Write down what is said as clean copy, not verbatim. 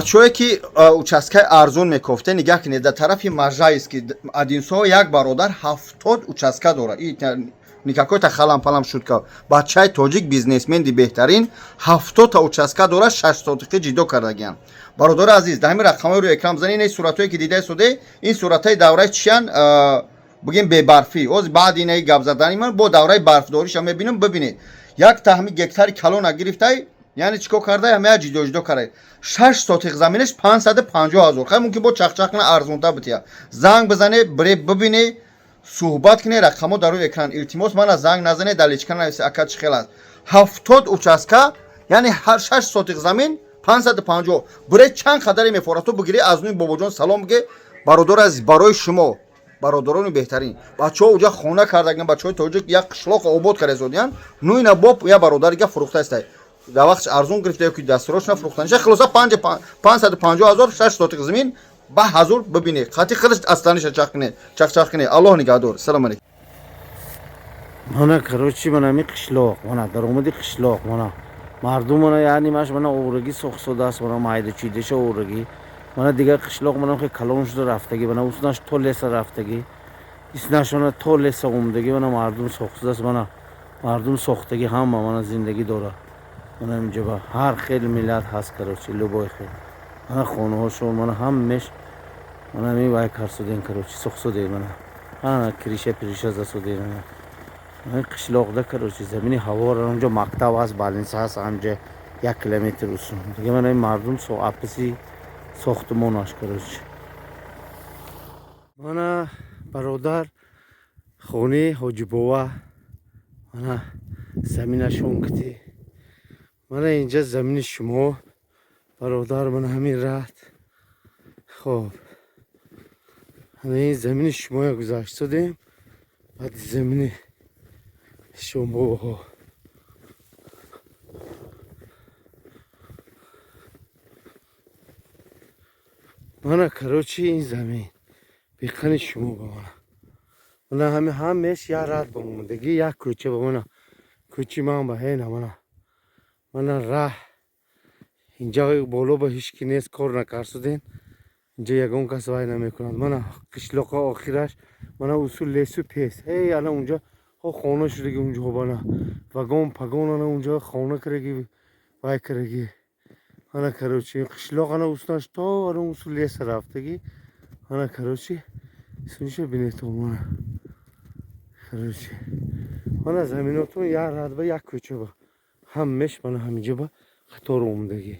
Бачаҳое, ки участкаи арзон мекофте, нигаҳ кунед, дар тарафи Можайский Одинцово як бародар 70 участка дорад. Никакой-то халам-палам шутка. Бачаи тоҷик, бизнесменди беҳтарин, 70-та участка дорад, 6 сотиқӣ ҷидо кардагианд. Бародари азиз, дар ҳамин рақамҳои рӯи экран бизанед. Ин суратҳое, ки дидаи соде, ин суратҳои давраи чиян, бигем, бебарфӣ. Оз баъди инаи гап задани ман бо давраи барфдориша мебинам. Бибинед, як таҳми гектари калона гирифтай, яъне чӣ кор кардай, ҳамая ҷидо ҷидо кардай. 6 сотиқ заминаш 550 000. Хай, мумкин бо чахчах кина, арзонтар бития. Занг бизане, бире, бибине, суҳбат кунед. Рақамҳо дар рӯи экран. Илтимос, мана занг назане, дар личка нависе: «Ака, чӣ хел аст?» 70 участка, яъне ҳар 6 сотиқ замин 550. Бире, чанд қадаре мефорад, ту бигирӣ, аз нӯи бобоҷон салом биге. Бародари азиз, барои шумо, бародарони беҳтарин, бачаҳо уҷа хона кардаган, бачаҳои тоҷик як қишлоқ обод карда зодиян. Ну ина боб я бародарига фурӯхта истай, дар вақтш арзон гирифта ё ки дастурочна фурӯхтаниша. Хулоса, 550 000, 6 сотиқ замин ба ҳазур. Бибине, хати худаш асланиша чах куне, чахчах куне. Аллоҳ нигаҳдор, салом алейкум. Мана, короче, мана ми қишлоқ, мана даромади қишлоқ, мана мардум, мана яъни маш, мана оврагӣ сохсодааст, мана майда чуйдаша оврагӣ. Мана дигар қишлоқ, мана хе калон шуда рафтагӣ, мана уснаш то леса рафтагӣ, иснаш мана то леса омдагӣ. Мана мардум сохсодааст, мана мардум сохтагӣ, ҳама мана зиндагӣ дорад. Мана инҷа ба ҳар хел миллат ҳаст, короче, любой хел. Мана хонаҳошон, мана ҳамеш, мана ми вай карсоден, короче, сохсоден, мана ана крыша пириша засоден. Ана ин қишлоқда, короче, замини ҳавора, онҷо мактаб ҳаст, больница ҳаст, ҳамҷа 1 километр усун. Дига мана ин мардум аписи сохтумонаш, короче. Мана, бародар, хонаи Ҳоҷибова, мана заминашон кити. Мана инҷа замини шумо, бародар, мана ҳамин рад. Хоб, мана ин замини шумоя гузашт додем, баъди замини шомбобоҳо. Мана, короче, ин замин беқани шумо ба мана, мана ҳами ҳамеш як рад ба омадагӣ, як кӯча ба мана, кӯчи ман ба ҳена. Мана, мана раҳ инҷа боло ба ҳеч ки нест, кор накарсуден, инҷа ягон кас вай намекунад. Мана қишлоқа охираш, мана усул лесу пес. Эй, ана унҷа хо хона шудаги, унҷо бана вагон пагон, ана унҷа хона караги, вай караги. Ана, короче, қишлоқ ана уснаш то ана усул леса рафтагӣ. Ана, короче, сунша бинетон. Мана, короче, мана заминотон як рад ба, як кӯча ба, ҳамеш мана ҳаминҷа ба қатор омадагӣ.